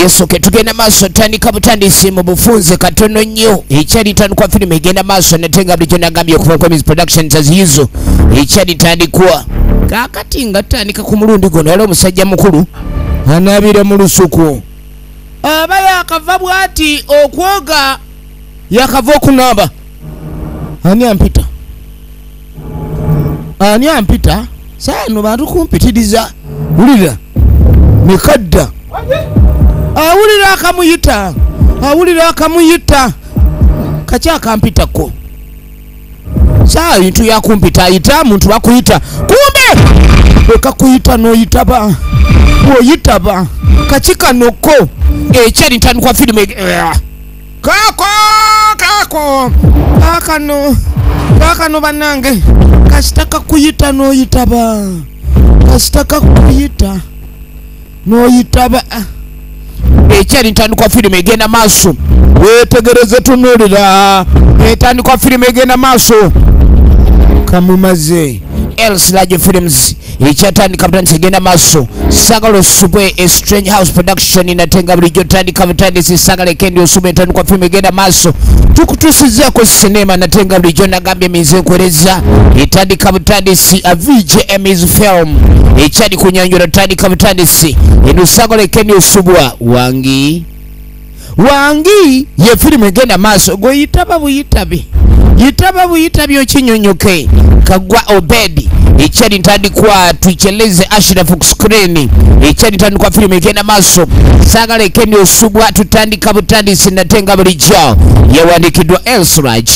Yesu ke tugenda maaso, tandika butandisi mu bufunze katono nnyo. Ekyali tandikwa firimu egenda maaso natenga bulijjo nagambye okuva Nkwamizi Productions aziyizo ekyali tandikwa. Kaakati nga tutandika ku mulundi guno, waliwo omusajja mukulu anaabira mu lusuku, aba yakava bw'ati okwoga, yakava okunaaba. Ani ampita? Ani ampita? Saano bantu kumpitiriza. Wulira nekadda, awulira akamuyita, awulira akamuyita, kaki akampitako? Saa bintu yakumpita, ayita muntu bakuyita, kumbe bwekakuyita n'oyitaba, bw'oyitaba kaki kanoko. Ekyali ntandikwa firimu kako kako kakano kakano bannange, kasita kakuyita n'oyitaba, kasita kakuyita n'oyitaba. Ekyali ntandikwa firimu egenda maaso, weetegereze, tunuulira. Etandikwa firimu egenda maaso, kamumaze Elsiraj Films ekyatandika butandisi egenda maaso. Sagala osubwe a Strange House Production natenga bulijjo tandika butandisi. Sagala ekendi osubwe entandikwa firimu egenda maaso, tukutuusizaako sinema natenga bulijjo nagambye minze nkwereza. Etandika butandisi a VJM's film ekyali kunyanjula, tandika butandisi eno. Sagala ekendi osubwa wangi wangi ye firimu egenda maaso, gwe yitaba buyitabi, yitaba buyitabi okinyonyoke. Kagwa Obedi ekyali ntandikwa, tuicheleze Ashraf ku screen. Ekyali ntandikwa firimu egenda maaso, sagala ekendi osubwa, tutandika butandisi natenga bulijjo yawandikiddwa Elsraj.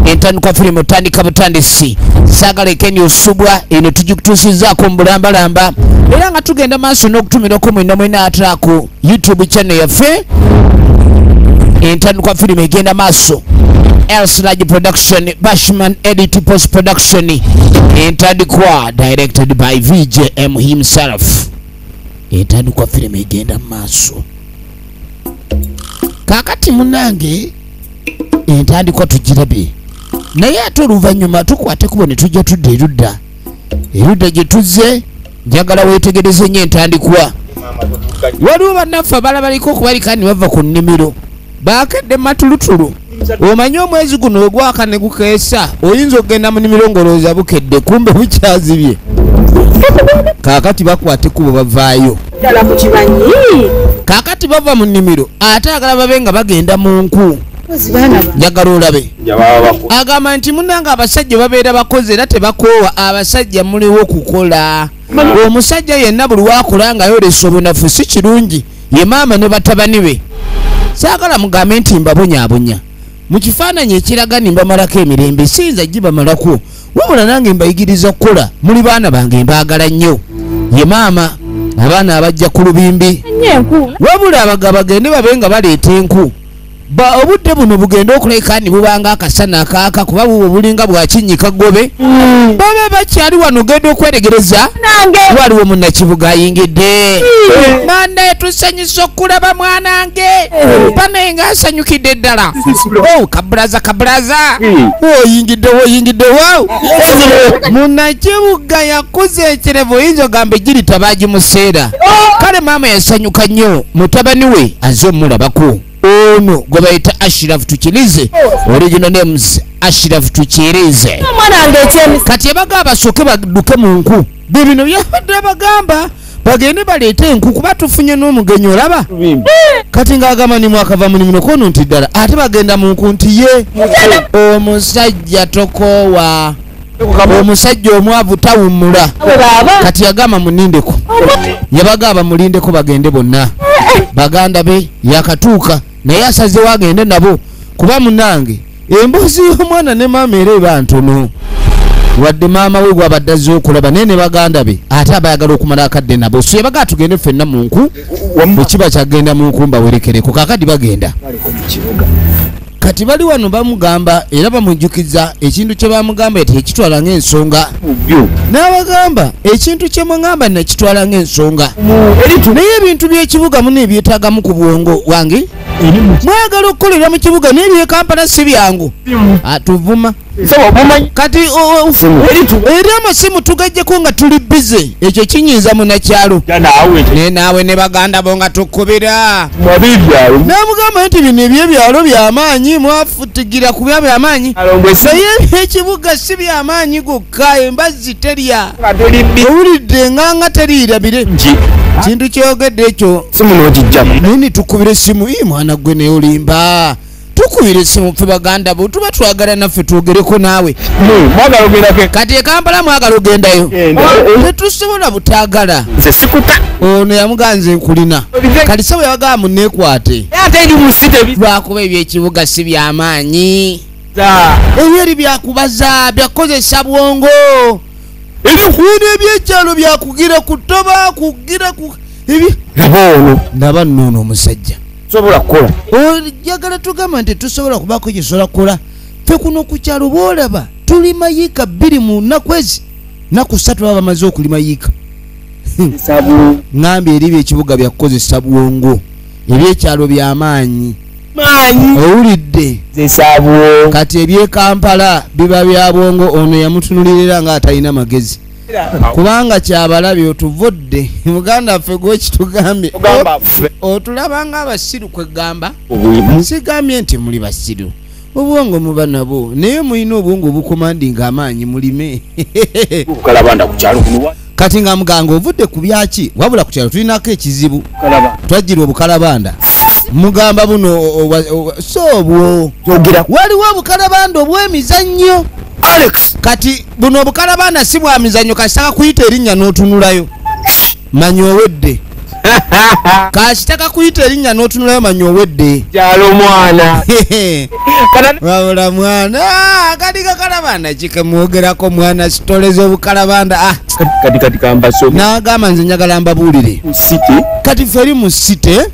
Entandikwa firimu tandika butandisi, sagala ekendi osubwa eno tugikutuusizaako mu bulambalamba, era nga tugenda maaso n'okutumirako mwena mwena atra ku YouTube channel yaffe. Entandikwa firimu egenda maaso, Elsraj Production, Bashman Edit Post Production, entandikwa directed by VJM himself. Entandikwa firimu egenda maaso. Kaakati munange entandikwa tugirabye, naye ate oluvannyuma tukwate kubo ne tujja tudda erudda erudda gye tuzze. Njagala weetegereze nnyo entandikwa. Waliwo bannaffe abalala baliko okubalika ne bava ku nnimiro, baakedde matulutulu. Omanyi omwezi guno ogwaka ne gukeesa, oyinza okugenda mu nnimiro ng'olowooza bukedde, kumbe bukyazibye. Kaakati bakwate kubo bavaayo. Ddala mukimanyi. Kaakati bava mu nnimiro, ate agala babe nga bagenda mu nku. Baana ba Njagala olabe, agamba nti munnange abasajja babeera bakozi era tebakoowa. Abasajja muliwo kukola. Omusajja yenna buli wakola nga yolesa obunafu si kirungi. Ye maama ne batabani be, saagala mugambe nti mbabonyaabonya mu kifaananyi ekiraga ni mbamalako emirembe, siyinza gibamalako, wabula nange mbayigiriza kukola. Muli baana bange, mbaagala nnyo. Ye maama abaana abajja ku lubimbi. Nnyo enku. Wabula abagabo bagende babe nga baleeta enku ba obudde buno bugende okuleka ni bubanga akasana akaaka, kuba bubwo bulinga bwakinnyika gobe, babe bakyali wano. Genda okweregereza. Nange. Waliwo munnakibuga ayingidde. Manda, tusanyusa okulaba mwanange banaye nga asanyukidde ddala. Oh, kabulaza kabulaza, oyingidde, oyingidde wo. Munnakibuga yakuza ekirevu, oyinza ogamba ejiri tabagimuseera. Kale maama yasanyuka nnyo mutabani we aze omulabako, ono gwe bayita Ashraf Tukirize, original names Ashraf Tukirize. Omwana wange ekyemisa. Kati abagamba basooke badduke mu nku, bye bino byabadde abagamba bagende baleete enku kuba tufunye n'omugenyi olaba. Kati ng'agamba ni mwakava mulimu kono nti ddala ate bagenda mu nku, nti ye omusajja tokoowa, omusajja omwavu tawummula. We baaba. Kati yagamba munindeko, yabagamba mulindeko bagende bonna baganda be. Yakatuuka naye asazewo agende nabo kuba munange emboozi y'omwana ne maama era eba ntono, wadde maama we gwabadde azze okulaba naye ne baganda be ate abayagala okumala akadde nabo. So yabagaa tugende ffenna mu nku, bwe kiba kyagenda mu nku mbawerekereko. Kakati bagenda, kati bali wano bamugamba era bamujjukiza ekintu kye bamugamba eti ekitwala ng'ensonga, n'abagamba ekintu kye mugamba nakitwala ng'ensonga, naye ebintu by'ekibuga muno ebyetaagamu ku bwongo wange. Mwagala okukolera mu kibuga naye ebyekampala si byangu, atuvuma. Kati eri amasimu tugajjeko nga tuli bize, ekyo kinyinza munnakyalo naye naawe ne baganda bo nga tukubira. Namugamba nti bino ebyebyalo byamaanyi, mwafutigira ku bya byamaanyi, naye ekibuga si byamaanyi gokka, embazzi terya, owulidde nganga teriirabire kintu kyogedde ekyo. Naye nitukubira essimu, mwana gwe naye olimba, tukubira essimu ffe baganda bo tuba twagala naffe twogereko naawe. Kati e Kampala mwagala ogendayo, tetusobola butaagala. Ono yamugamba nze nkulina. Kati ssebo yabagamba munneekwate, lwakuba ebyekibuga si byamaanyi, ebyeri byakubaza, byakukozesa bwongo. Ebikuwina ebyekyalo byakugira kutoba, kugira ku ebi. Ndaba nno ono omusajja oyagala tugamba nti tusobola kubaako kyesobola kukola. Ffe kuno ku kyalo bw'olaba tulima yiika 2 mu nnaku ezi, nnaku 3 baba bamaze okulima yiika. Ŋŋambye eri ebyekibuga byakukozesa bwongo, ebyekyalo byamaanyi, owulidde. Kati eby'e Kampala biba bya bwongo. Ono yamutunulira nga atalina magezi, kubanga kyabalabye otuvudde muganda ffe gwekitugambye, otulaba nga abasiru. Kwegamba sigambye nti muli basiru, obwongo muba nabwo, naye mulina obwongo obukomandinga amaanyi mulime. Kati nga muganga ovudde ku byaki, wabula ku kyalo tulinako ekizibu, twajjirwa obukalabanda. Mugamba buno so obwo waliwo obukalabanda obw'emizannyo. Kati buno obukalabanda si bwa mizannyo, kasitaka kuyita erinnya n'otunulayo manya owedde. Kasitaka kuyita erinnya n'otunulayo manya owedde. Wabula mwana kati kakalabanda kikamwogerako mwana, sitoleza obukalabanda. N'agamba nze njagala mbabuulire, kati ffe eri mu site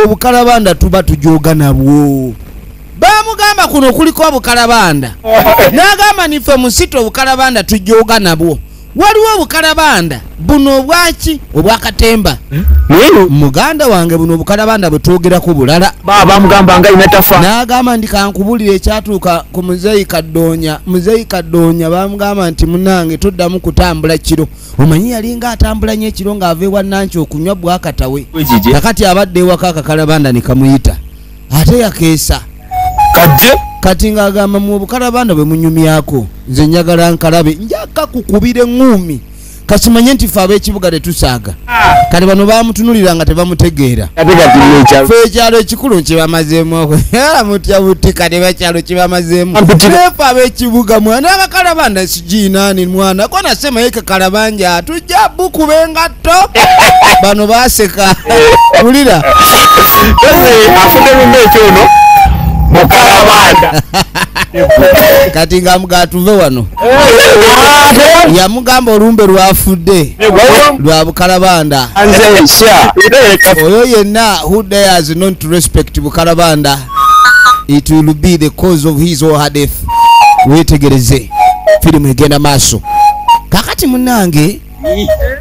obukalabanda tuba tujooga nabwo. Bamugamba kuno kuliko obukalabanda, n'agamba nife mu site obukalabanda tujooga nabwo. Waliwo obukalabanda buno obwaki, obwakatemba. Muganda wange buno obukalabanda bwe twogerako bulala. N'agamba nti kankubulire ekyatuuka ku muzeeyi Kaddoonya. Muzeeyi Kaddoonya bamugamba nti munnange toddamu kutambula kiro. Omanyi yalinga atambula nnyo ekiro ng'ava ewa Nanki okunywa bwakatawe. Kakati abadde ewaka akakalabanda ne kamuyita, ate yakeesa. Kati ng'agamba mu obukalabanda bwe munyumyako nze njagala nkalabe, njaka kukubira eŋŋuumi kasimanye nti ffe ab'ekibuga tetusaaga. Kati bano bamutunulira nga tebamutegeera. Ffe ekyalo ekikulu kibamazeemu mutya buti, kati bakyalo kibamazeemu. Ffe ab'ekibuga mwana akakalabanda sigiinaani mwana ko nasema ye kakalabanja tujja bukuba engatto. Bano baaseka. Wulira kati nga mugatuve wano yamugamba olumbe lwafudde lwa bukalabanda. Oyo yenna who dares not to respect bukalabanda, it will be the cause of his or her death. Weetegereze firimu egenda maaso. Kakati munnange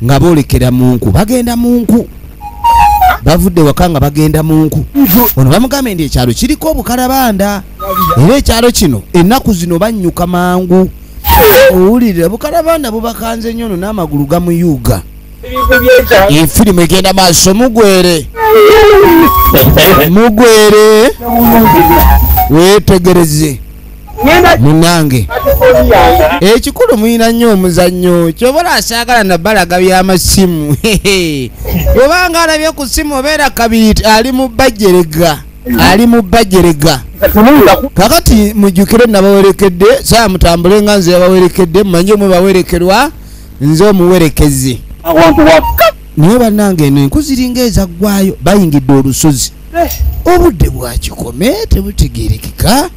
nga boolekera mu nku, bagenda mu nku, bavudde waka nga bagenda mu nku. Ono bamugambe nti ekyalo kiriko obukalabanda, era ekyalo kino ennaku zino bannyuka mangu. Owulire obukalabanda bubakanze nnyo, ono n'amagulu gamuyuuga. Efirimu egenda maaso. Mugwere mugwere, weetegereze munange, ekikulu mulina nnyo omuzannyo. Kyobola asaagala nabalaga by'amasimu, obanga alabye ku simu obeera kabiri ali mu bajjerega, ali mu bajjerega. Kakati mujjukire nabawerekedde, saa mutambule nga nze yabawerekedde, mumanye omwe bawerekerwa nze omuwerekezi. Naye bannange eno enku ziringa ezaggwayo, bayingidde olusozi. Obudde bwakikome tebutegeerekeka.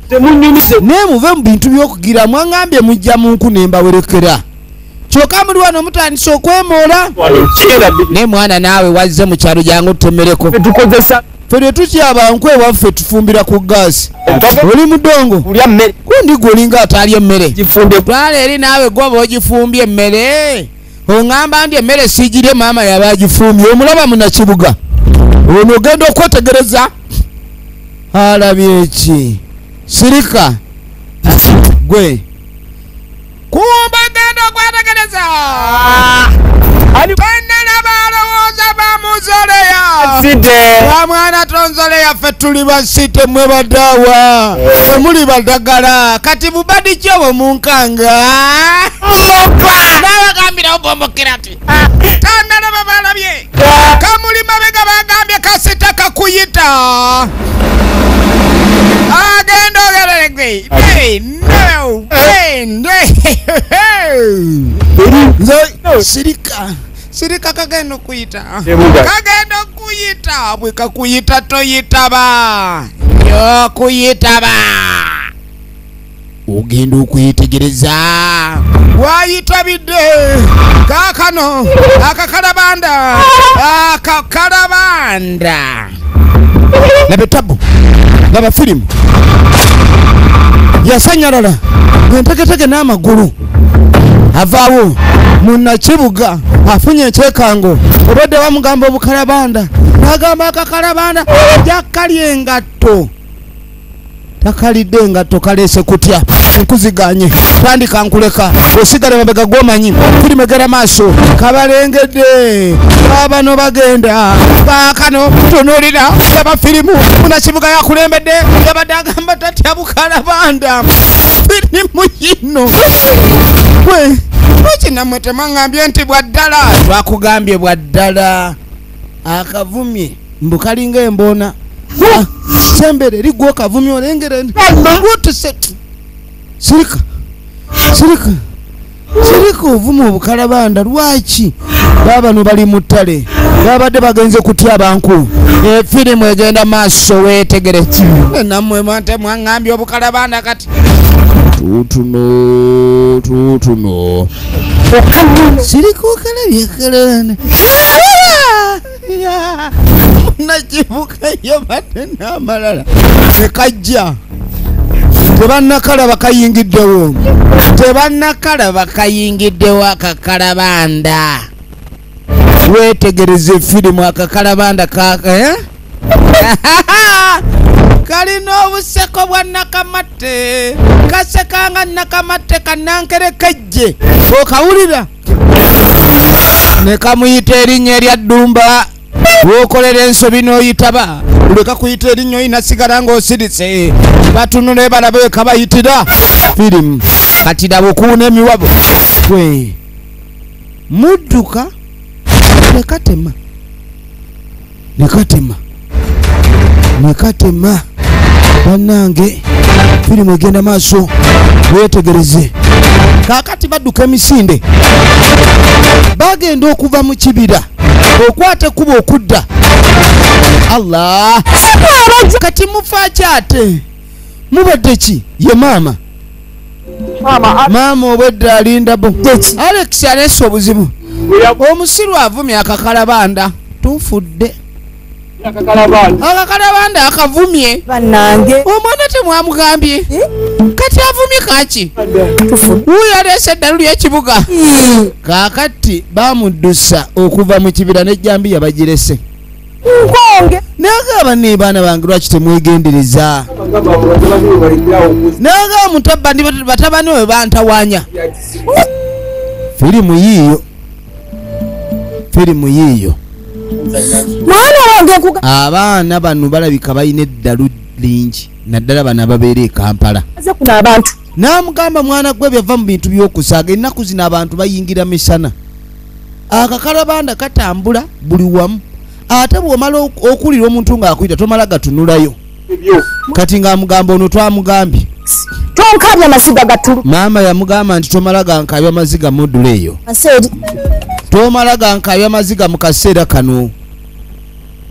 Naye muve mu bintu by'okugira, mwaŋŋambye mujja mu nku ne mbawerekera. Kyokka muli wano mutandise okwemoola. Naye mwana naawe wazze mu kyalo jangu tutemereko. Ffe tetukyaba nku ewaffe, tufumbira ku gaasi. Oli mudongo gundi gwe olinga ataalya emmere. Twala eri naawe gwoba ogifumbye emmere. Oŋŋamba nti emmere siigirye, maama yaba agifumbye. Omulaba munnakibuga ono ogenda okwetegereza alabye eki. Sirika Gwe kumbe genda okwetegereza tonalaba alowooza bamuzoleya bamwana tonzoleya ffe tuli basite mwe badaawa muli badagala kati bubadi ki obwo munkanga nabagambira obombokera ti tonalaba balabye kamuli mabega bagambye kasita kakuyita agenda ogeregwe sirika sirika kagenda okuyita kagenda okuyita bwe kakuyita toyitaba yokuyitaba ogenda okuyitegereza wayitabidde kaakano akakalabanda akakalabanda laba etabu laba firimu yasanyalala entegetege n'amagulu avaawo munnakibuga afunye ekyekango obadde bamugamba obukalabanda n'agamba akakalabanda jakalya engatto takalidde engatto kaleese kutya nkuziganye tandika nkuleka osigale mabega gwomanyi tulimegera maaso kabalengedde abano bagenda baakano tunuulira laba firimu munnakibuga yakulembedde yabadde agamba tatya bukalabanda firimu yino gwe lwaki nammwe temwaŋŋambye nti bwa ddala twakugambye bwa ddala akavumye mbu kalinga emboona sembere eri gwe okavumye olengere sirika sirika sirika ovuma obukalabanda lwaki baabano bali mu ttale babadde bagenze kutya abantu efirimu egenda maaso weetegere nammwe temwaŋŋambye obukalabanda kati tutuno tutuno sirika okalabye kalabanda munakibuga yabadde n'amalala tekajja tebannakalaba kayingiddewo tebannakalaba kayingiddewo akakalabanda weetegereza efirimu akakalabanda kaka kalina obuseko bwa nakamatte kasekanga nakamatte kanankerekejje okawulira ne kamuyita erinnya erya ddumba wokolera ensobi n'oyitaba leka kuyita erinnya oyinasigala ng'osirise batunule balabe kabayitira firimu kati laba okuwuna emiwabo gwe mudduka nekatema nekatema nekatema bannange firimu egenda maaso weetegereze kaakati badduka emisinde bagenda okuva mu kibira okwata ekkubo okudda Allah kati mufa ki ate mubadde ki ye maama maama obwedda alinda bo Alex aleese obuzibu omusiru avumye akakalabanda tufudde akakalabanda akavumye omwana temwamugambye kati avumye kaki wuuyo aleese eddalu ly'ekibuga kaakati bamuddusa okuva mu kibira n'ejjambiya bagirese nagamba ne baana bange lwaki temwegendereza nagamba batabani we bantawanya firimu yiiyo firimu yiiyo abaana bano balabika balina eddalu lingi naddala bano ababeera e Kampala n'amugamba mwana gwe byava mu bintu by'okusaaga ennaku zino abantu bayingira misana akakalabanda katambula buli wamu ate bw'omala okuwulira omuntu ng'akuyita tomala gatunulayo kati ng'amugamba ono twamugambye tonkabya maziga gatulu maama yamugamba nti tomala gankabya maziga muddula eyo tomala gankabya maziga mu kaseera kano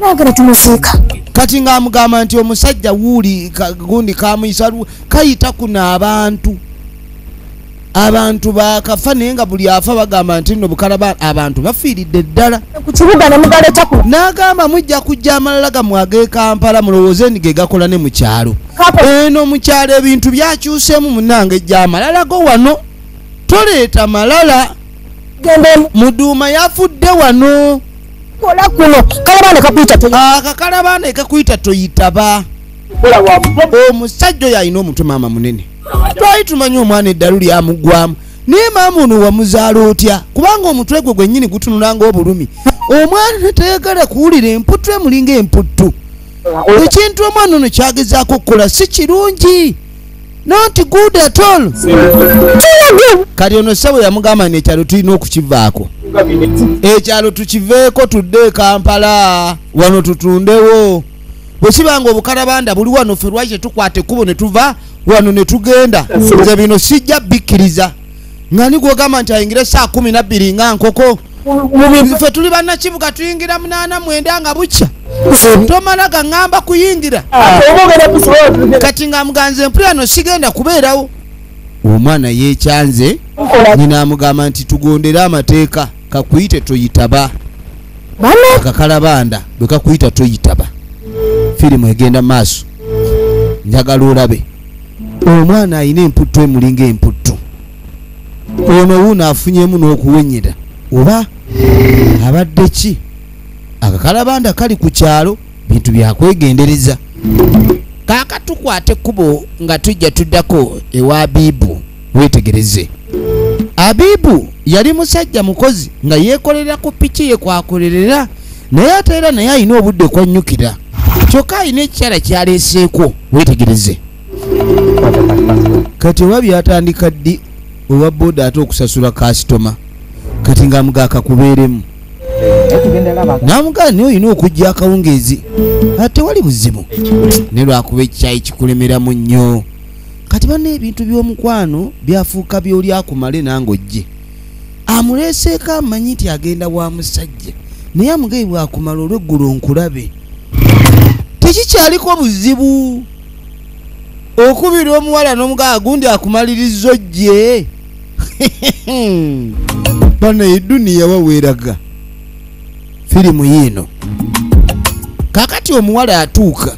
nagala tumuziika kati ng'amugamba nti omusajja wuuli gundi kamuyisa kayita kuno abantu abantu bakafa naye nga buli afa bagamba nti nno bukalaba abantu bafiiridde ddala ku kibuga ne mugaleeta kuno n'agamba mujja kujja amalala gammwe ag'e Kampala mulowooze nti ge gakola ne mu kyalo eno mu kyalo ebintu byakyuseemu munnange ejja amalala go wano toleeta malala muduuma yafudde wano kola kuno kalabanda kakuyita akakalabanda ekakuyita toyitaba omusajja oyo alina omutwe maama munene. Twali tumanyi omwana eddalu lyamugwamu, naye maama ono wamuzaala otya? Kubanga omutwe gwe gwennyini gutunula ng'obulumi. Omwana tayagala kuwulira, emputtu emulinga emputtu. Ekintu omwana ono kyagezaako okukola si kirungi, not good at all. Kati ono ssebo yamugamba nti ekyalo tulina okukivaako, ekyalo tukiveeko tudde e Kampala, wano tutundewo. Bwe kiba nga obukalabanda buli wano, ffe lwaki tetukwata ekkubo ne tuva wano ne tugenda? Nze bino sijja bikkiriza. Nga ni gwogamba nti ayingire 12:00 nga nkoko? Ffe tuli bannakibuga, tuyingira 8, 9 nga bukya. Tomala gaŋŋamba kuyingira. Kati nga muganze mpulira no sigenda kubeerawo. Omwana yeekyanze, nyina amugamba nti tugondere amateeka, kakuyite toyitaba. Akakalabanda bwe kakuyita toyitaba. Firimu egenda maaso, njagala olabe omwana alina emputtu emulinga emputtu. Ono wuuno afunyemu n'okuwenyera, oba abadde ki? Akakalabanda kali ku kyalo, bintu byakwegendereza. Kaaka tukwate ekkubo nga tujja tuddako ewa Abibu. Weetegereze, Abibu yali musajja mukozi nga yeekolera ku piki ye kwakolerera, naye ate era naye alina obudde kwannyukira, kyokka alina ekikyala kyaleeseeko. Weetegereze kati oba byatandika ddi owa boda ate okusasula kasitoma, kati nga mugaaka kubeeremu namugaa naye olina okujja akawungeezi, ate wali buzibu ne lwakuba ekyayi kikulemeramu nnyo. Kati banna ebintu by'omukwano byafuuka byoli akumale nange ojje. Amuleeseeko amanyi nti agenda wa musajja, naye amugaye bwakumala olweggulo nkulabe. Tekikyaliko buzibu okubira omuwala n'omugaa gundi akumaliriza ojje. Bano eduniya waweeraga firimu yiino. Kakati omuwala atuuka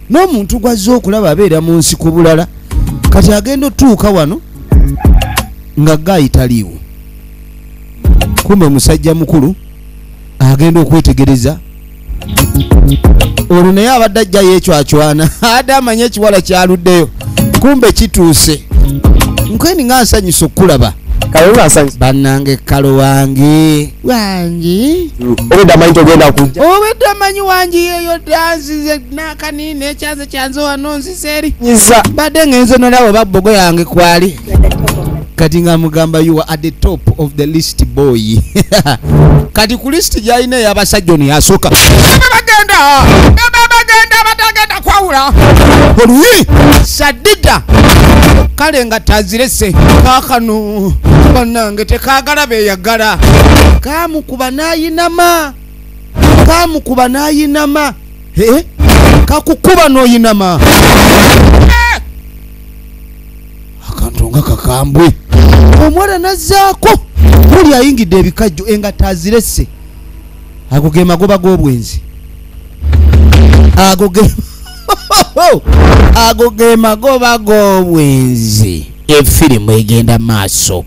n'omuntu gw'azze okulaba abeera mu nsiko bulala. Kati agenda otuuka wano nga gaayi taliiwo, kumbe musajja mukulu agenda okwetegereza. Olwo naye abadde ajja yeecwacwana, adde amanye ekiwala kyaluddeyo, kumbe kituuse. Nkweni nga nsanyusa okulaba bannange kalo wange wangi, obedde amanyi wangi yeeyo dansize nakaniina ekyanze kyanze wano nzise eri mbadde ngenze nolaba oba bbogo yange kwali. Kati nga mugamba you are at the top of the list boy. Kati ku list gy'alina ey'abasajja ono yasooka. Bagenda bagenda batagenda kwawula oluyi sadida kale nga tazirese kaakano bannange tekaagala beeyagala. Kamukuba n'ayinama, kamukuba n'ayinama, kakukuba n'oyinama. Akantu nga kakambwe. Omuwala nazzaako buli ayingidde ebikajjo engatto azirese. Ago ge magoba g'obwenzi, ago ge magoba g'obwenzi. Efirimu egenda maaso,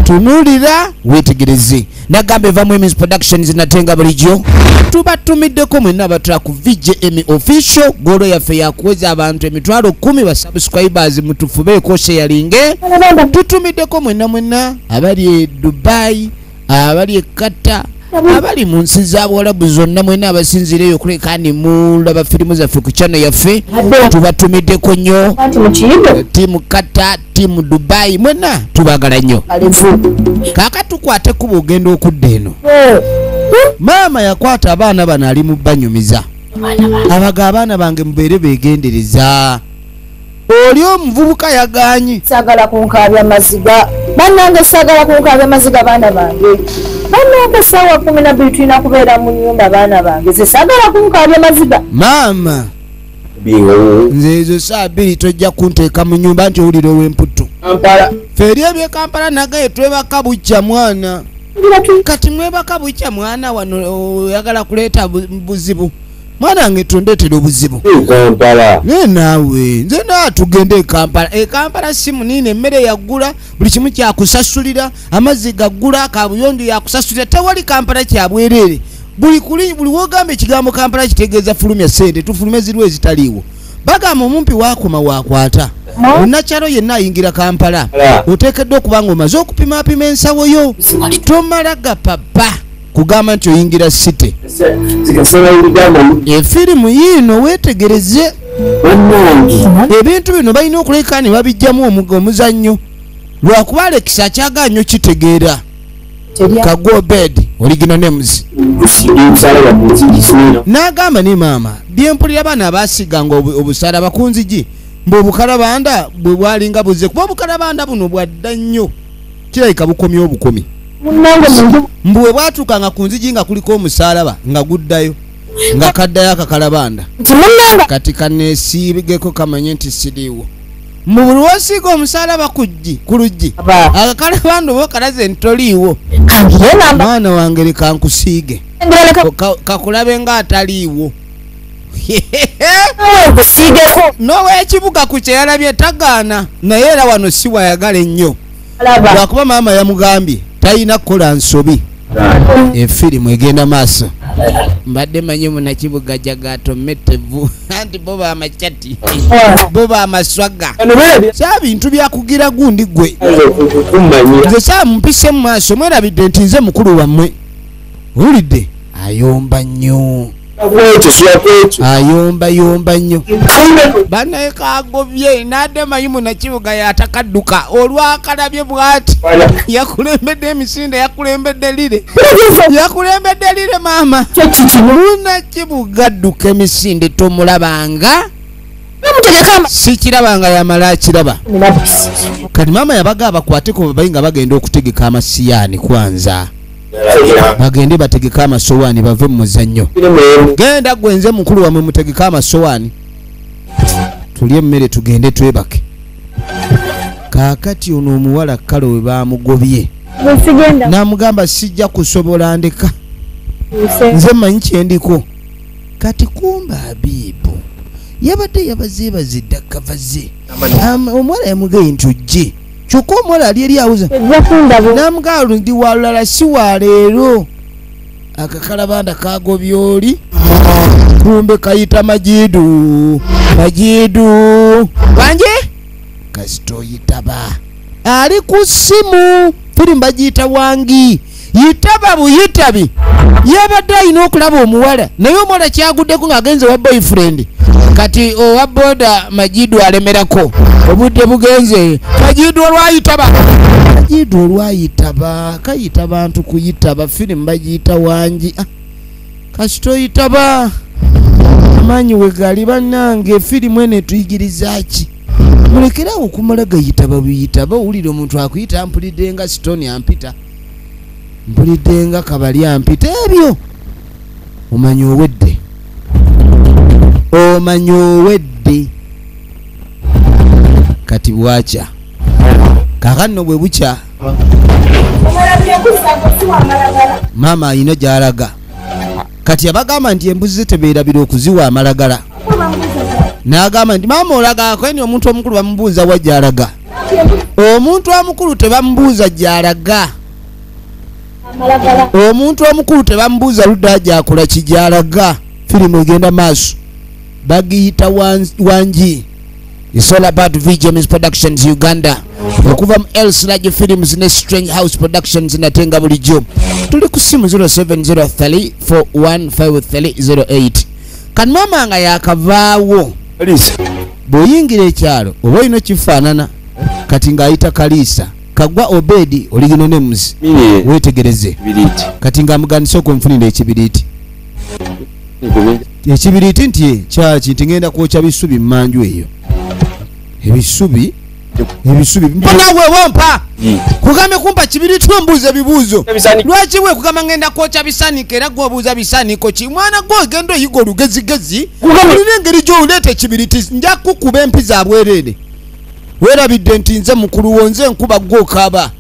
tunulira weetegereze. Nagamba evamu Emmys Productions natenga bulijjo tubatumiddeko mwenna abatula ku VJM Official. Goolo yaffe yakuweza abantu 10,000 ba subscribers, mutufubeeko sharinge. Tutumiddeko mwenna mwenna abali e Dubai, abali e Qatar, abali mu nsi z'Abawarabu zonna, mwenna abasinziireyo okuleka ni mulaba firimu zaffe ku channel yaffe, tubatumiddeko nnyo. Tiimu Qatar, tiimu Dubai, mwenna tubagala nnyo. Kaaka tukwate kuba ogenda okudda eno. Maama yakwata abaana bano ali mu banyumiza, abaga abaana bange mubeere beegendereza. Oli omuvubuka yagaanyi, saagala kunkaabya maziga bannange, saagala kunkaabya maziga baana bange. Bannange 12:00 tulina kubeera mu nnyumba baana bange, nze saagala kunkaabya maziga. Maama nze ezo 2:00 tojja kunteeka mu nnyumba nti owulira olw'emputtu. Ffe eri eby'e Kampala nagaye twebaka bukya mwana. Kati mwebaka bukya mwana, wano oyagala kuleeta buzibu. Mwana wange tondeetera obuzibu. Naye naawe nze naa tugende e Kampala. E Kampala si munene, emmere yaggula, buli kimu kyakusasulira, amazzi gaggula, kabuyonjo yakusasulira, tewali Kampala kyabwereere. Buli wogamba ekigambo Kampala kitegeeza fulumya ssente, tufulumye ziriwo ezitaliiwo. Bagamba omumpi wakoma wakwata. Munnakyalo yenna ayingira Kampala oteekeddwa okuba ng'omaze okupimaapima ensawo yo. Tomala gapapa kugamba nti oyingira city. Efirimu yiino weetegereze. Ebintu bino balina okuleka ne babijjamu omuzannyo. Lwakuba Alex akyagaana nnyo kitegeera. Kagwa Obed original names. N'agamba ne maama byempulira abaana abaasiganga obusalaba ku nzigi mbu obukalabanda bwe bwalinga buzze kuba obukalabanda buno bwadda nnyo kirabika bukomye obukomi. Mbu bwe bwatuukanga ku nzigi nga kuliko omusaalaba nga guddayo nga kaddayo akakalabanda. Kati kaneesiibigeko kamanye nti siriiwo. Mu buli w'osiiga omusaalaba ku luggi akakalabanda oba okalaze nti toliiwo. Mwana wange leka nkusiige kakulabe ng'ataliiwo. N'owekibuga ku kye yalabye tagaana naye era wano si wayagala ennyo lwakuba maama yamugambye talina kukola nsobi. Efirimu egenda maaso. Mbadde manyi munnakibuga jagaatomettevu anti bo bamacati bo bamaswaga sa bintu byakugira gundi gwe. Nze saamumpise mu maaso mwerabidde nti nze mukulu wammwe. Owulidde ayomba nnyo. Ayomba yomba nnyo. Bannaye kagobye n'adde manyi munnakibuga yatakadduka olwakalabye bw'ati. Yakulembedde emisinde yakulembedde lire. Yakulembedde lire maama. Munnakibuga adduka emisinde tomulabanga. Sikirabanga yamala akiraba. Kati maama yabaga abakwateko babayi nga bagenda okutegeka amasiyaani kwanza. Bagende bategeka amasowaani bave mu muzannyo. Genda gwe nze mukulu wammwe mutegeke amasowaani tulye emmere tugende twebake. Kaakati ono omuwala Kalo we baamugobye n'amugamba sijja kusobola ndeka nze mmanyi kye ndiko. Kati kumba Abibu yabadde yabazeebazidde akavaze. Omuwala yamugambye nti ojje. Kyokka omuwala ali eri awuza n'amugamba ndi wa lulala si wa leero. Akakalabanda kagobye oli kumbe kayita Majidu. Majidu wanje kasita oyitaba ali ku ssimu firimu bagiyita Wangi. Yitaba buyitabi yabadde alina okulaba omuwala naye omuwala kyaguddeko ng'agenze wa boyfriend. Kati owa boda Majidu alemerako obudde bugenze. Majidu olwayitaba Majidu olwayitaba kayita bantu kuyitaba firimu bagiyita Wangi. Kasita oyitaba amaanyi we gali bannange. Firimu eno etuyigiriza ki? Mulekerawo okumala gayitaba buyitaba. Owulira omuntu akuyita mpulidde nga Stone ampita, mpulidde nga Kabali ampita, ebyo omanyi owedde, omanyi owedde. Kati bwakya kaakano bwe bukya maama alina gy'alaga. Kati yabagamba nti embuzi ze tebeerabira okuziwa amalagala. N'agamba nti maama olaga kweni omuntu omukulu bamubuuza wa gy'alaga. Omuntu omukulu tebamubuuza gy'alaga. Omuntu omukulu tebamubuuza ludda gy'akola ki gy'alaga. Firimu egenda maaso bagiyita Wangi. It's all about VJMS Productions Uganda. Okuva mu El Sludge Films ne Strange House Productions natenga bulijjo. Tuli ku simu 0703415308. Kan mama nga yakavaawo. Bw'oyingira ekyalo oba olina kifaanana kati ng'ayita Kaliisa. Kagwa Obedi original names. Weetegereze. Kati ng'amuganisa okunfunira ekibiriiti. Ekibiriiti nti kyaki nti ngenda kwokya bisubi mmanju eyo. Ebisubi ebisubi mpona wewe mpa kugambe kumpa kibiriiti ombuuza ebibuuzo. Lwaki we kugamba ngenda kwokya bisaaniko era gwe obuuza bisaaniko ki? Mwana gwe ogenda oyiga olugezigezi olina engeri gy'oleeta ekibiriiti nja kukuba empi za bwereere. Weerabidde nti nze mukulu wo nze nkuba gwe okaaba.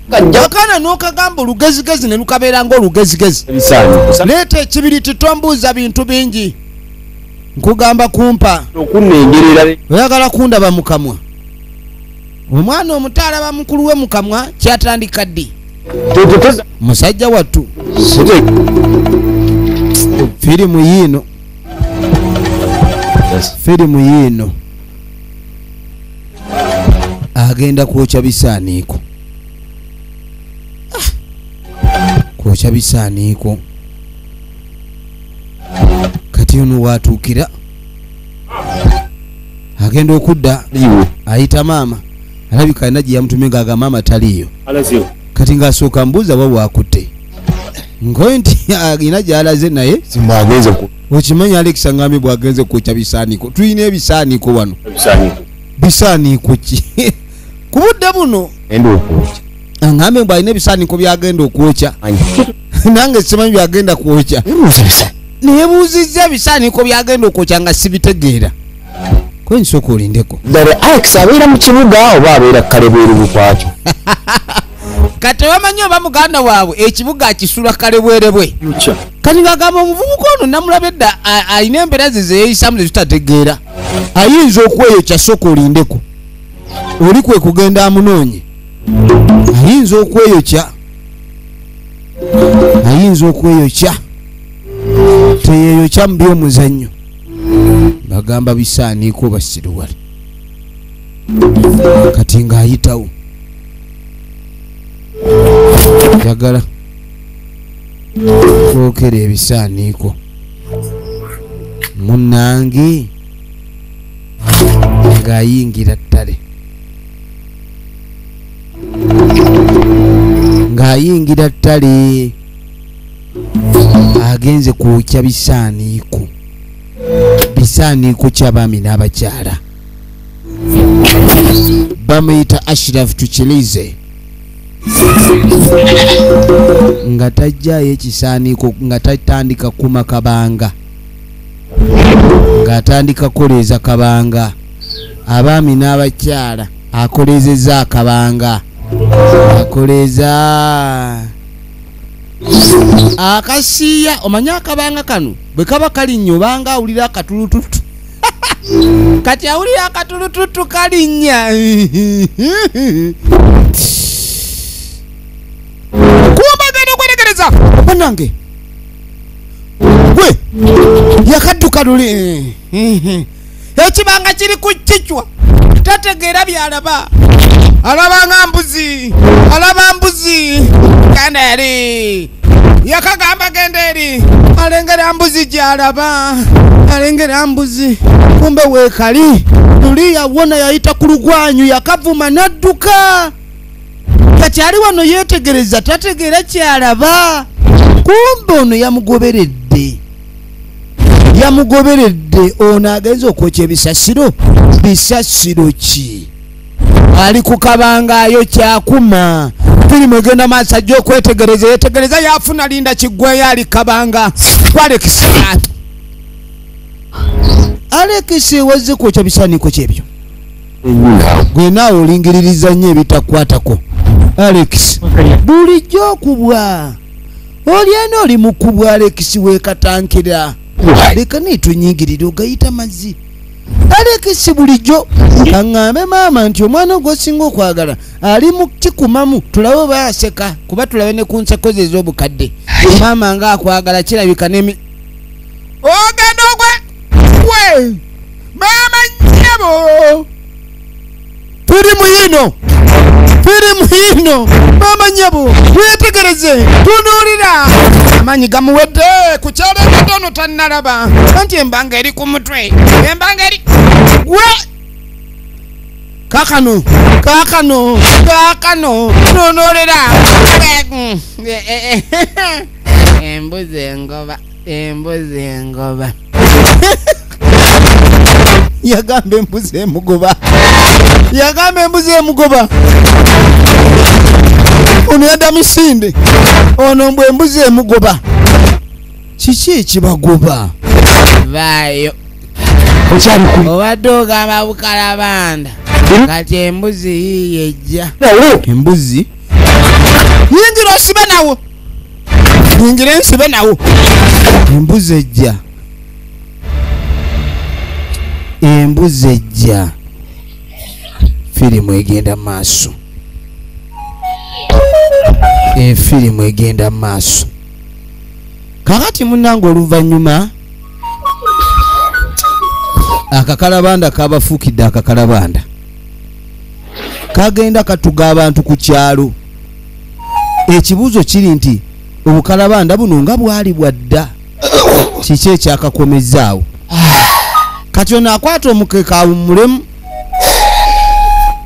Akaana n'okagamba olugezigezi ne lukabeera ng'olugezigezi. Leeta ekibiriiti tombuuza bintu bingi. Nkugamba kumpa. Oyagala kundaba mu kamwa. Omwana omuto alaba mukulu we mu kamwa kyatandika ddi? Musajja wattu. Firimu yiino. Firimu yiino. Agenda kwokya bisaaniiko. Kwokya bisaaniiko. Kati ono watuukira agenda okudda ayita maama. Alabika alina gye yamutumye ng'agamba maama taliiyo. Kati ng'asooka mbuuza wa waakutte. Nkoye nti alina gy'alaze naye okimanyi Alex angambye bw'agenze kwokya bisaaniiko. Tulina ebisaaniiko wano. Bisaaniiko ki? Ku budde buno angambe mbu alina ebisaaniiko by'agenda okwokya. Nange simanyi by'agenda kwokya. Neebuuzizza ebisaaniiko by'agenda okwokya nga sibitegeera. Kwe nsooka olindeko. Ddala Alex abeera mu kibuga oba abeera kalebweru bukwakyo? Kati wamanyi oba muganda waabwe ekibuga akisula kalebwerebwe. Kati ng'agamba omuvubuka ono namulaba edda alina embeera ze ze yeeyisamu ze tutategeera. Ayinza okweyokya, sooka olindeko. Oli kwe kugenda amunoonye. Ayinza okweyokya. Ayinza okweyokya. Teyeeyokya mu by'omuzannyo. Bagamba bisaaniiko basiruwale. Kati ng'ayitawo. Njagala kwokera ebisaaniiko. Munnange ng'ayingira ttale. Ng'ayingira ttale. Agenze kwokya bisaaniiko. Bisaaniiko ky'abaami n'abakyala. Bamuyita Ashraf Tuchilize. Nga tajjayo ekisaaniiko nga tatandika kuma kabanga. Ng'atandika kukoleeza kabanga. Abaami n'abakyala akoleezezza akabanga. Akoleeza akasiya. Omanyi akabanga kano bwe kaba kalinnya obanga awulira akatulututu. Kati awulira akatulututu kalinnya. Kumba genda okwetegereza. Bannange gwe yakadduka luli. Ekibanga kiri ku kichwa. Tategeera by'alaba. Alaba nga mbuzi. Alaba mbuzi. Genda eri. Yakagamba genda eri. Alengera mbuzi gy'alaba. Alengera mbuzi. Kumbe weekali. Luli yawona yayita ku lugwanyu yakavuma n'adduka. Kati ali wano yeetegereza tategeera ky'alaba. Kumbe ono yamugoberedde. Yamugoberedde ono agenze okwokya ebisasiro. Bisasiro ki? Ali ku kabanga ayokya akuma. Firimu egenda maaso ajja okwetegereza. Yeetegereza yafuna linda kiggweyo ali kabanga. Alex. Alex wazze kwokya bisaaniiko kyebyo. Gwe naawe olingiririza nnyo ebitakwatako. Alex bulijjo okubwa. Oli eno oli mukubwa Alex weekatankira. Leka neetunyingirire ogayita mazzi. Alex bulijjo aŋŋambe maama nti omwana gw'osinga okwagala ali mu kikumamu tulabe oba aseka kuba tulabe ne ku nseko ze ez'obukadde. Maama ng'akwagala kirabika n'emi ogenda ogwe we maama nnyabo. Firimu yino. Firimu yino. Maama nnyabo weetegereze tunuulira. Amaanyi gamuwedde ku kyalo ekitono tannalaba. Anti embanga eri ku mutwe. Embanga eri gwe. Kaakano kaakano kaakano tunuulira. Embuzi engoba. Embuzi engoba. Yagamba embuzi emugoba. Yagamba embuzi emugoba. Ono yadda misinde. Ono mbwe embuzi emugoba. Kiki ekibagoba? Vaayo. Obadde ogamba bukalabanda. Kati embuzi yiiyo ejja. Embuzi yingira osibe nawo. Yingira ensibe nawo. Embuzi ejja. Embuzi ejja. Firimu egenda maaso. Efirimu egenda maaso. Kakati munnange oluvannyuma akakalabanda kabafuukidde akakalabanda. Kagenda katuga abantu ku kyalo. Ekibuuzo kiri nti obukalabanda buno nga bwali bwadda, kiki ekyakakomezaawo? Kati ono akwata omukeeka awummulemu,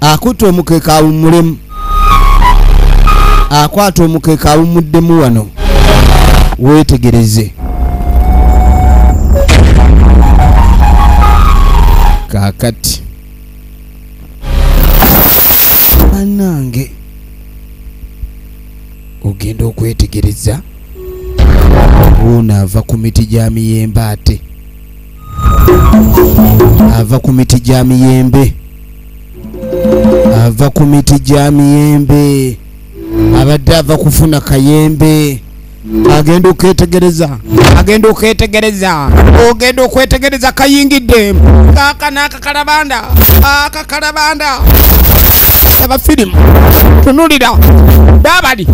akutte omukeeka awummulemu, akwata omukeeka awummuddemu wano. Weetegereze kaakati bannange, ogenda okwetegereza ono ava ku miti gya miyembe, ate ava ku miti gya miyembe, ava ku miti gya miyembe, abadde ava kufuna kayembe. Agenda okwetegereza, agenda okwetegereza, ogenda okwetegereza kayingidde kaaka n'akakalabanda, akakalabanda. Aba firimu tunulira babali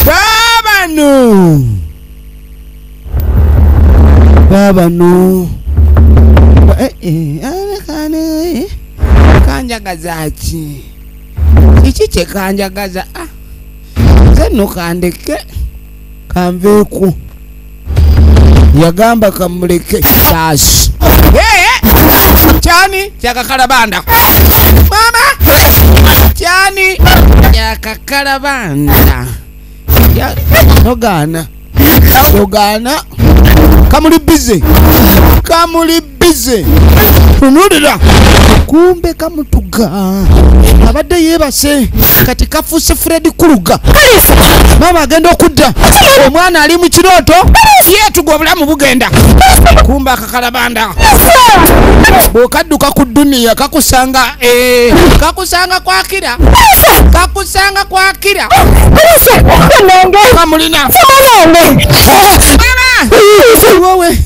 babano babano kanjagaza ki? Kiki kye kanjagaza? Nze nno kandeke kanveeku. Yagamba kamuleke taasi. Kyani kyakakalabanda mama, kyani kyakakalabanda. Togaana, togaana, kamuli bize, kamuli bize. Tunulira kumbe kamutuga abadde yeebase, kati kafuuse Fred Krueger. Mama agenda okudda, omwana ali mu kirooto yeetuga obulamu bugenda. Kumbe akakalabanda bw'okadduka ku dduniya kakusanga, kakusanga kwakira, kakusanga kwakira. Kamulina wowe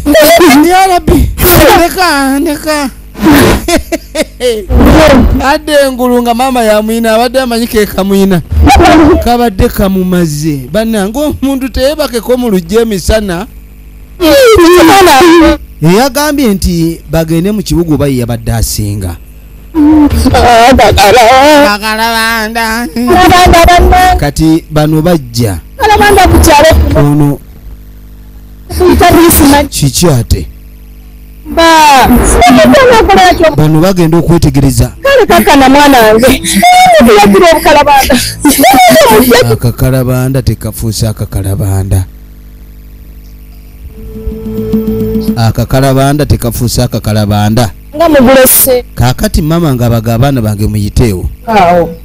ya Rabbi, ndeka ndeka. Adde engulu nga maama yamwina, abadde amanyi ke kamwina, kabadde kamumaze. Bannange omuntu teyeebakeko mu luggya emisana. Eyagambye nti bagende mu kibuga oba ye yabadde asinga. Kati bano bajja ono kiki ate? Bano bagenda okwetegereza akakalabanda tekafuuse akakalabanda, akakalabanda tekafuuse akakalabanda. Kaakati mama nga baga abaana bange muyiteewo.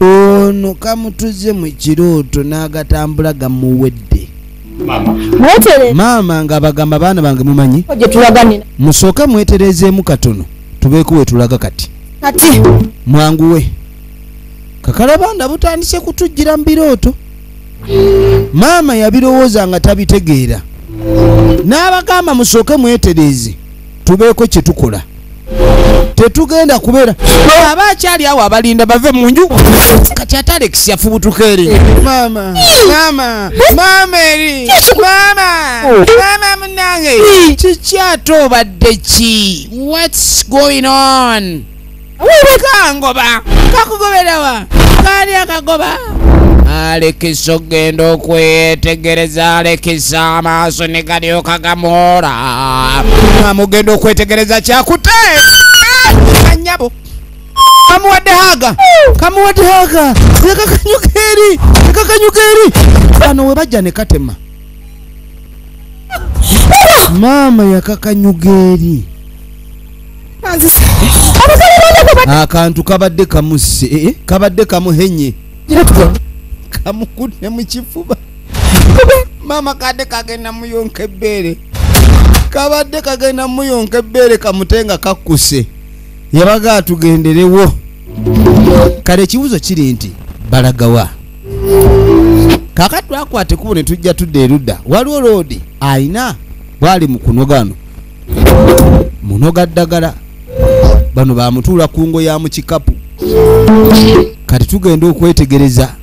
Ono kamutuze mu kirooto n'agatambula gamuwedde. Maama nga bagamba abaana bange mumanyi, musooke mweterezeemu katono tubeeko we tulaga kati mwanguwe. Kakalabanda butandise kutujjira mu birooto. Maama yabirowooza nga tabitegeera, n'abagamba musooke mwetereze tubeeko kye tukola. Tetugenda kubeera aba akyali awo abalinda bave mu nju. Kati ate Alex yafubutuka eri. Maama, maama, maama eri, maama, maama munnange, kiki ate obadde ki? What's going on? Kangoba, kakugoberawa, kaali akagoba. Alex ogenda okwetegereza, Alex amaaso ne galyoka gamoola. Amugenda okwetegereza kyakute anyabo. Kamuwadde haga, kamuwadde haga, nekakanyuka eri, nekakanyuka eri. Bano we bajja ne katema. Maama yakakanyuga eri. Akantu kabadde kamusse, kabadde kamuhenye, kamukutte mu kifuba. Maama kadde kagenda muyonka ebbeere, kabadde kagenda muyonka ebbeere kamutenga kakkuse. Yabaga atugenderewo. Kale ekibuuzo kiri nti balagawa? Kaakati twakwata ekkubo ne tujja tudda erudda. Waliwo loodi ayina bwali mu kunogano munoga ddagala. Bano bamutuula ku ngo ya mu kikapu. Kati tugenda okwetegereza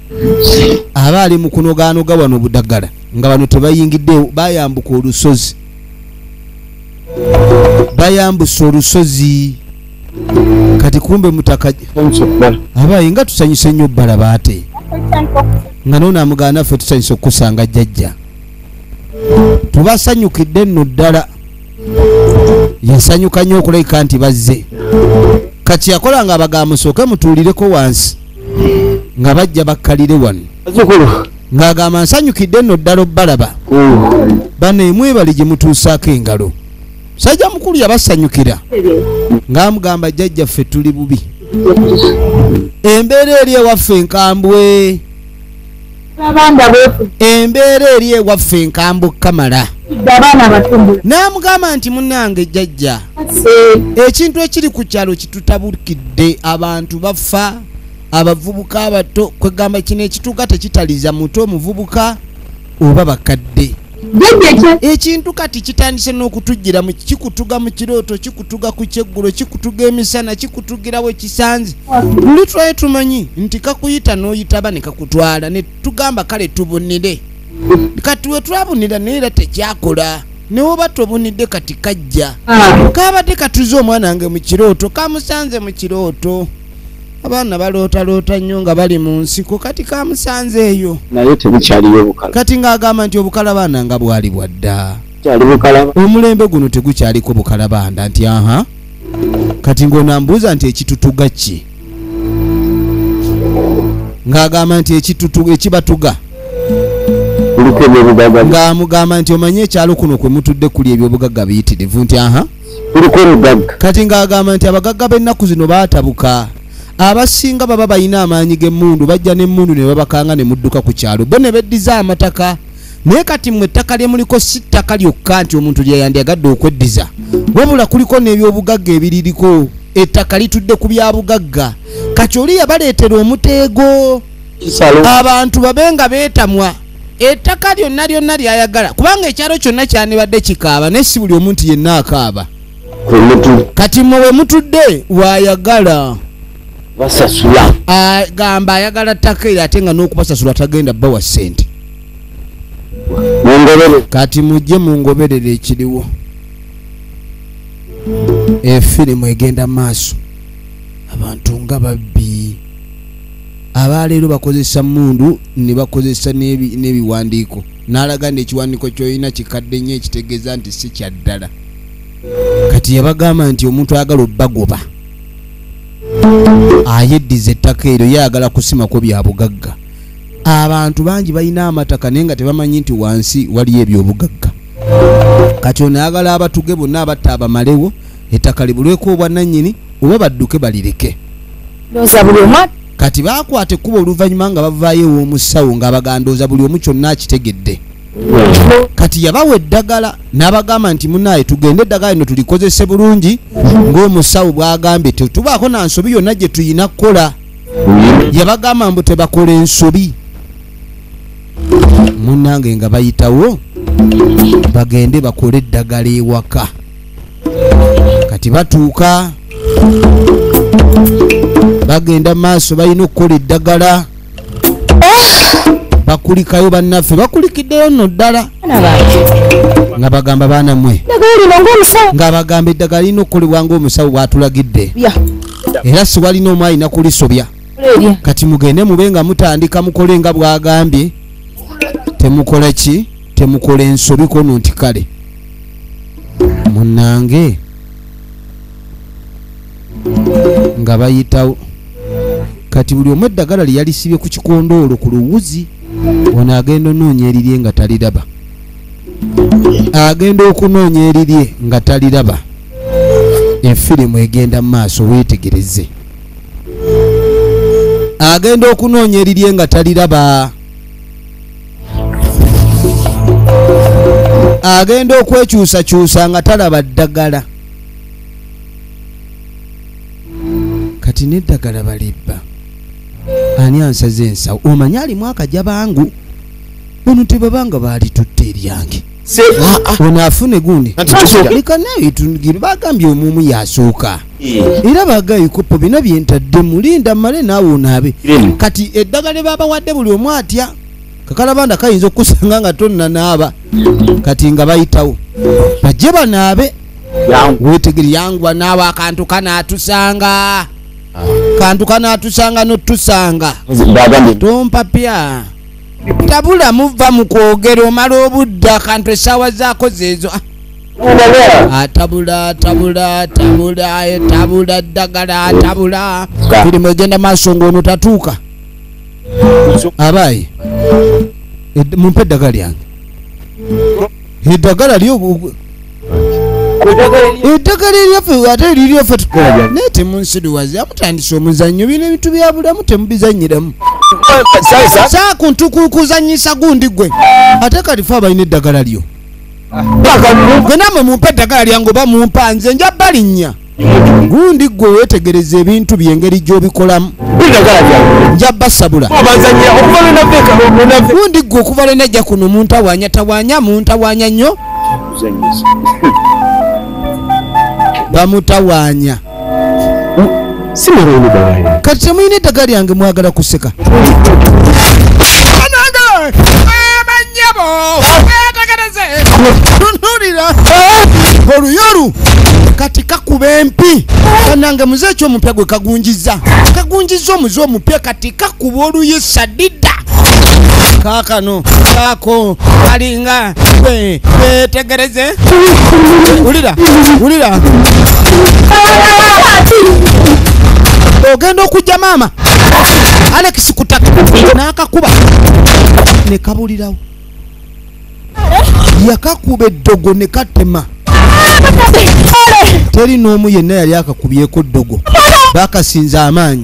aba ali mu kunogaanoga wano obuddagala nga bano tebayingiddeewo, bayambuka olusozi, bayambusa olusozi. Kati kumbe mutaka abaye nga tusanyuse nnyo bbalaba ate nga nono amugana ffe tusanyuse okukusanga jjajja tubasanyukidde nno ddala. Yasanyuka nnyo okulabika nti bazze. Kati yakola nga abagamba musooke mutuulireko wansi nga bajja bakkalire wano ng'agamba nsanyukidde nno ddala obbalaba bano emwebali gye mutuusaako engalo. Musajja mukulu yabasanyukira ng'amugamba jjajja ffe tuli bubi, embeera eri ewaffe enkambwe, embeera eri ewaffe enkambwe kamala. N'amugamba nti munnange jjajja ekintu ekiri ku kyalo kitutabukidde, abantu bafa, abavubuka abato, kwegamba kino ekituuka tekitaliza muto omuvubuka oba bakadde. Ekintu kati kitandise n'okutujjira kikutuga mu kirooto, kikutuga ku kyeggulo, kikutuga emisana, kikutugirawo ekisanze. Luli twali tumanyi nti kakuyita n'oyitaba ne kakutwala ne tugamba kale tubunire. Kati we twabunira naye era tekyakola, ne woba tobunidde kati kajja. Kabadde katuze omwana wange mu kirooto, kamusanze mu kirooto. Abaana balootaloota nnyo nga bali mu nsiko, kati kamusanze eyo. Naye tebukyaliyo bukala. Kati ng'agamba nti obukalabaana nga bwali bwa dda. Omulembe guno tegukyaliko bukalabanda nti aha. Kati ng'onambuuza nti ekitutuga ki? Ng'agamba nti ekitutuga ekibatuga. Ng'amugamba nti omanye ekyalo kuno kwe mutudde kuli ebyobugagga biyitirivu nti aha. Kati ng'agamba nti abagagga b'ennaku zino baatabuka. Abasinga baba balina amaanyi g'emmundu, bajja n'emmundu ne babakanga ne mudduka ku kyalo bo ne beddiza amataka. Naye kati mmwe ettaka lye muliko si ttaka lyokka nti omuntu lye yandyagadde okweddiza, wabula kuliko n'ebyobugagga ebiririko. Ettaka litudde ku byabugagga. Kati oli yabaleetera omuteego abantu babe nga beetamwa ettaka lyonna lyonna lyayagala, kubanga ekyalo kyonna kyandibadde kikaaba naye si buli omuntu yenna akaaba. Kati mmwe we mutudde waayagala basasula, agamba ayagala ttaka eryo ate nga n'okubasasula tagenda bbawa ssente. Kati mujje mungoberere ekiriwo. Efirimu egenda maaso, abantu nga babbi. Abaleero bakozesa mmundu ne bakozesa n'ebiwandiiko. N'alaga nti ekiwandiiko ky'olina kikadde nnyo ekitegeeza nti si kya ddala. Kati yabagamba nti omuntu ayagala obbagoba ayeddiza ettaka eryo, yayagala kusimako bya bugagga. Abantu bangi balina amataka naye nga tebamanyi nti wansi waliyo ebyobugagga. Kati ono ayagala abatuge bonna abatta abamalewo, ettaka libulweko obwannannyini oba badduke balireke. Kati baakwata ekkubo oluvannyuma nga bavaayo ew'omusawo ng'abagandooza buli omu kyonna akitegedde. Kati yabawa eddagala n'abagamba nti munnaaye tugende eddagala lino tulikozese bulungi ng'omusawo bw'agambye, tetubaako na nsobi yonna gye tuyina kukola. Yabagamba mbu tebakola ensobi. Munnange nga bayitawo bagende bakole eddagala ewaka. Kati batuuka bagenda maaso, balina okukola eddagala. Bakulikayo bannaffe, bakulikiddeyo nno ddala nga bagamba baana mmwe, nga bagamba eddagala lirina okukolebwa ng'omusawo bw'atulagidde, era si walina omu alina kulisobya. Kati mugende mube nga mutandika mukole nga bw'agambye, temukola ki? Temukola ensobi kono nti kale munnange nga bayitawo. Kati buli omu eddagala lye yalisibye ku kikondoolo ku luwuzi, ono agenda onoonya erirye nga taliraba, agenda okunoonya erirye nga taliraba. Efirimu egenda mu maaso, weetegereze. Agenda okunoonya erirye nga taliraba, agenda okwekyusakyusa nga talaba ddagala. Kati n'eddagala balibba. Ani ansaze ensawo? Omanyi alimu akajabangu, bono tebabanga baalitutte eryange. Ono afune gundi leka naye tugire, bagambye omumu yasooka era bagaye kopo bino byentadde mulinda mmale naawe onaabe. Kati eddagala babawadde buli omu atya, kakalabanda kayinza okukusanga nga tonnanaaba. Kati nga bayitawo bajje banaabe. Wetegere yangwa naawe akantu kanaatusanga. Kantu kanaatusanga n'otusanga. Tompapya. Tabula muva mu kwogera omala obudde akantu essaawa zaako zeezo. Atabula tabula tabula tabula ddagala atabula. Firimu egenda maaso ng'ono tatuuka. Abayi mumpe eddagala lyange. Eddagala lyo eddagala eryaffe ate liryaffe naye temunsiruwaza amutandise omuzannyo bino ebintu bya bulamu temubizannyiramu. Saakuntu kuzannyisa gundi gwe ate kalife abalina eddagala lyo. Gwe nammwe mumpe eddagala lyange oba mumpa nze nja balinnya. Gundi gwe weetegereza ebintu by'engeri gy'obikolamu. Nja basabula. Gundi gwe okuva lwe najja kuno muntawaanya tawaanya muntawaanya nnyo. Bamutawaanya. Kati temulina eddagala lyange mwagala kuseka. Banange! Bannyabo! Weetegereze! Tunuulira! Oluyoru! Kati kakuba empi. Banange muze eky'omupya gwe kagunjizza. Kagunjizza omuze omupya kati kakuba oluyi sadida. Kaakano kaako kalinga gwe weetegereze. Wulira wulira. Ogenda okujja maama Alex kutaka n'akakuba ne kabulirawo. Yakakuba eddogo ne katema. Teri n'omu yenna yali akakubyeko ddogo. Bakasinza amaanyi.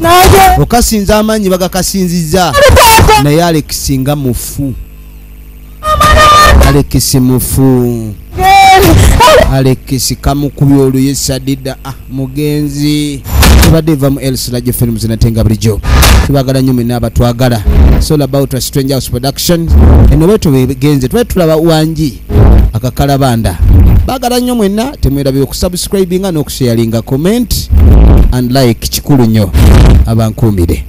Okasinza amaanyi bagakasinzizza. Naye Alex nga mufu. Alex mufu. Alex kamukubye oluyi sadida. Ah, mugenzi. Tubadde va mu El Siraje Films natenga bulijjo. Tubagala nnyo mwenna abatwagala. It's all about a Strange House Production. Eno bwe tugenze tubadde tulaba wangi akakalabanda. Bagala nnyo mwenna temwerabira okusubscribinga n'okusharinga, comment and like kikulu nnyo. Abankuumire.